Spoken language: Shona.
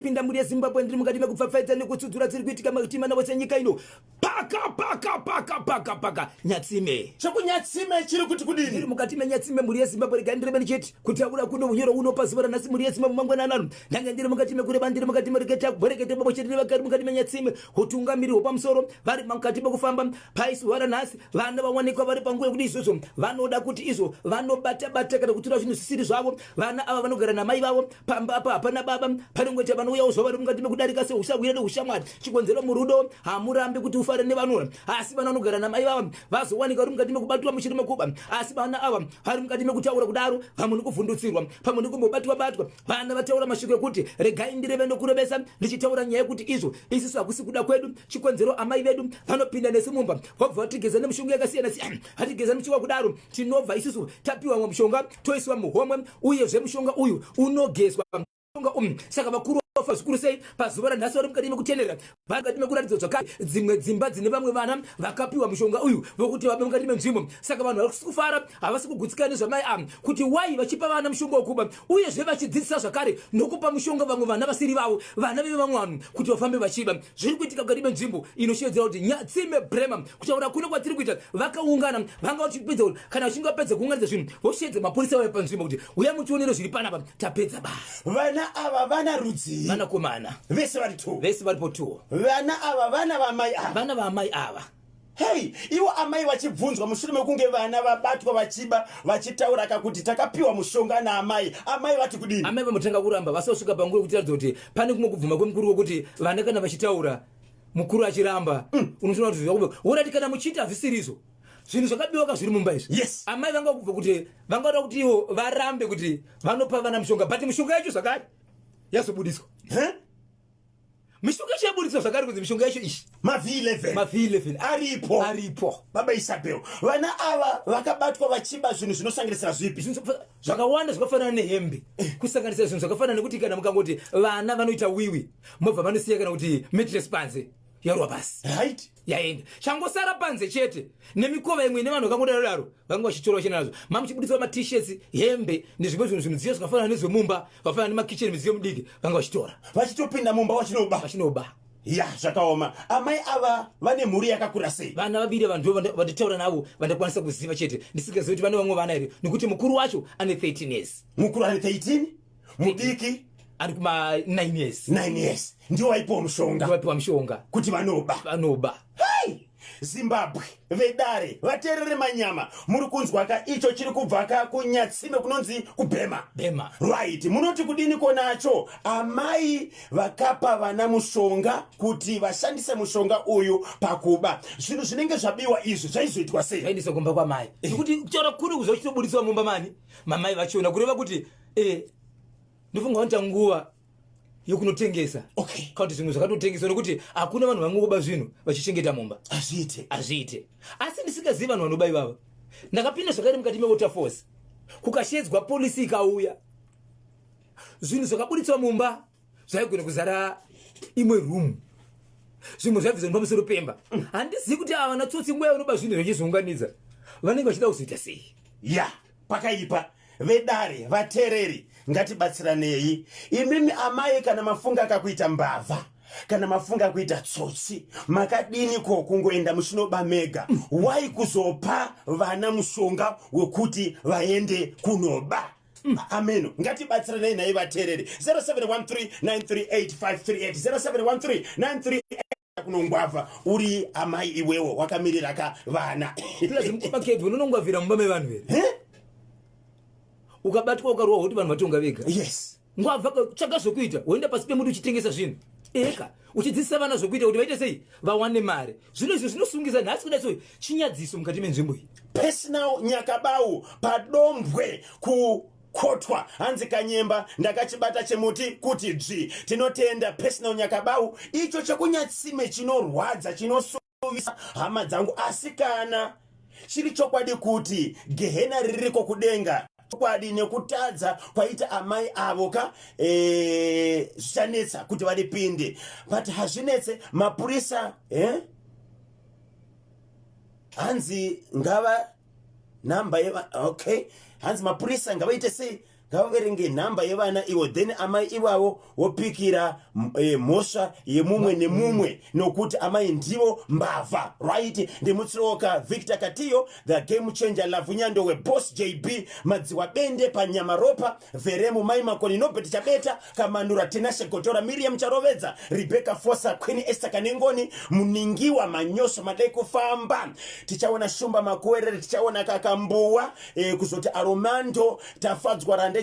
Pinda mhuri yeZimbabwe, ndiri mukati mekupfapfaidza nekutsudzura dziri kuitika matima navo senyika ino. Paka paka paka paka paka Nyatsime. Chekunyatsime chiri kuti kudini? Ndiri mukati meNyatsime mhuri yeZimbabwe, regai ndireve ndichiti kutaura kuno unyoro uno pazuva ranhasi mhuri yeZimbabwe mangwanani ano. Ndanga ndiri mukati mekureva, ndiri mukati mereketa kureketa babo chete nevagari mukati meNyatsime. Hutungamiri hwepamusoro vari mukati mekufamba paisuva ranhasi, vana vawanikwa vari panguva yekuti izvozvo vanoda kuti izvo vanobata bata kana kutora zvinhu zvisiri zvavo. Vana ava vanogara namai vavo pamba apa hapana baba, panongoita vanouyawo zvavo vari mukati mekudarika seusahwira neushamwari. Chikonzero murudo hamurambi kuti ufare nevanora, asi vana vanogara namai vava vazowanika vari mukati mekubatwa muchiri mekuba. Asi vana ava vari mukati mekutaura kudaro, vamwe nekuvhundutsirwa, pamwe nekumbobatwa batwa. Vana vataura mashoko ekuti regai ndireve nokurebesa ndichitaura nyaya yekuti izvo isisu hakusi kuda kwedu. Chikonzero amai vedu vanopinda nesu mumba vobva vatigeza nemishonga yakasiyana siyana, vatigeza nemishonga kudaro tinobva isusu tapiwa mwe mushonga toiswa muhomwe, uyezve mushonga uyu unogezwa mushonga umu. Saka vakuru vafa zvikuru sei pazuva ranhasi vari mukati mekutenderera, vari mukati mekuratidza zvakare dzimwe dzimba dzine vamwe vana vakapiwa mushonga uyu vokuti vave mukati menzvimbo. Saka vanhu varikusi kufara, havasi kugutsikana nezvamai ava kuti wai vachipa vana mushonga wekuba, uyezve vachidzidzisa zvakare nokupa mushonga vamwe vana vasiri vavo, vana vevamwe vanhu kuti vafambe vachiba. Zviri kuitika mukati menzvimbo inoshevedzera kuti Nyatsime Brema. Kutaura kuno kwatiri kuita, vakaungana vanga vachipedza, kana vachinge vapedza kuunganidza zvinhu vosheedza mapurisa vauya panzvimbo kuti uya mutionere zviri panapa, tapedza basa. Vana ava vana rudzii? Vanakomana vese vari two, vese varipo two. Vana ava vana vamai ava, vana vaamai ava. Hei, ivo amai vachibvunzwa mushure mekunge vana vabatwa vachiba, vachitaura kakuti takapiwa mushonga naamai, amai vati kudini? Amai vambotanga kuramba, vasosvika panguva yekutiratidza kuti pane kumwe kubvuma kwemukuru wekuti vana kana vachitaura mukuru achiramba, unotoona kuti zvakuba worati kana muchiita hazvisirizvo zvinhu zvakabiwa ka zviri mumba izvi. Amai vanga kubva kuti vangada kuti ivo varambe kuti vanopa vana mushonga, but mishonga yacho zvakare yazobudiswa. Huh? Mishonga yacho yaburitswa zvakare kunzi mishonga yacho ishi maV11, maV11 aripo, aripo. Baba Isabel, vana ava vakabatwa vachiba zvinhu zvinosanganisira zvipi? Zvinhu zvakawanda zvakafanana nehembe, kusanganisira zvinhu zvakafanana nekuti kana mukangoti vana vanoita wiwi mobva vanosiya kana kuti mattress panze yarwa pasi, yaenda, changosara panze chete nemikova imwe ine vanhu vakangodaro daro vanga vachitora vachienda nazvo. Mamuchibuditswa maT-shirts, hembe nezvimwe zvinhu, zvimidziyo zvakafanana nezvemumba, vafanana nemakitchen, midziyo mudiki vanga vachitora, vachitopinda mumba vachinoba, vachinoba. Ya, zvakaoma. Amai ava vane mhuri yakakura sei? Vana vaviri ava ndo vanditaura navo vandakwanisa kuziva chete, ndisingazivi kuti vane vamwe vana here, nekuti mukuru wacho ane 13 years. Mukuru ane 13, mudiki ari kuma 9 years. 9 years ndiwo vaipiwa mushonga, vaipiwa mushonga kuti vanoba, vanoba. Hey! Zimbabwe, vedare vateerere manyama, muri kunzwa ka icho chiri kubva ka kuNyatsime kunonzi kuBhema. Bhema. Right, munoti kudini konacho amai vakapa vana mushonga kuti vashandise mushonga uyu pakuba zvinhu zvinenge zvabiwa izvi? Zvaizoitwa sei? Vaendeswa kumba kwamai, nekuti kutaura kuri kuza uchitobudiswa mumba mani mamai vachiona, kureva kuti ndofunga vanoita nguva yokunotengesa kana kuti zvimwe zvakatotengeswa, nekuti hakuna vanhu vangoba zvinhu vachichengeta mumba. Hazviite. Hazviite. Asi ndisingazivi vanhu vanoba ivava, ndakapinda zvakare mukati meWaterfalls, kukashedzwa polisi ikauya, zvinhu zvakabuditswa mumba zvaigona kuzara imwe room, zvimwe zvaibviswa nepamusoro pemba. Handizivi kuti ava vanatsotsi nguva yavanoba zvinhu vachizounganidza vanenge vachida kuzoita sei. Ya, pakaipa. Vedare vateereri, ngatibatsiranei. Imimi amai, kana mafunga akakuita mbavha kana mafunga kuita tsotsi, makadini ko kungoenda muchinoba mega? Wai kuzopa vana mushonga wekuti vaende kunoba? Ameno, ngatibatsiranei nai vateereri. 0713938538, 071393 kunongwavha uri amai iwewo wakamirira ka vana. Plus mukoma unonongwavhira mumba mevanhu here? Ukabatwa ukarohwa kuti vanhu vatonga vega. Ngwavha, tsvaga zvokuita, woenda pasi pemuti uchitengesa zvinhu eka, uchidzidzisa vana zvokuita kuti vaite sei vawane mari. Zvino izvo zvinosungisa nhasi kudai so chinyadziso mukati menzvimbo iyi. Personal Nyakabau paDombwe kukotwa, hanzi kanyemba ndakachibata chimuti kuti dzvi. Tinotenda Personal Nyakabau. Icho chekunyatsime chinorwadza, chinosuvisa hama dzangu, asi kana chiri chokwadi kuti gehena ririko kudenga, chokwadi nekutadza kwaita amai avo ka, zvichanetsa kuti varipinde, but hazvinetse mapurisa, eh? Hanzi ngava namba yeva, okay, hanzi mapurisa ngavaite sei? Ngavaverenge nhamba yevana ivo, then amai ivavo vopikira mhosva yemumwe nemumwe, nokuti amai ndivo mbavha, right? Ndimutsiroka Victor Katiyo, the game changer, Lavunyando weboss, JB Madziwa, Bende Panyamaropa, Vheremu, Mai Makoni, Nobert Chabeta, Kamanura, Tinashe Gotora, Miriam Charovedza, Rebecca Fosa, Queen Esther Kanengoni, Muningiwa Manyoso, Madai Kufamba. Tichaona Shumba Makuwerere, tichaona Kakambuwa, kuzoti Aromando Tafadzwa Rande.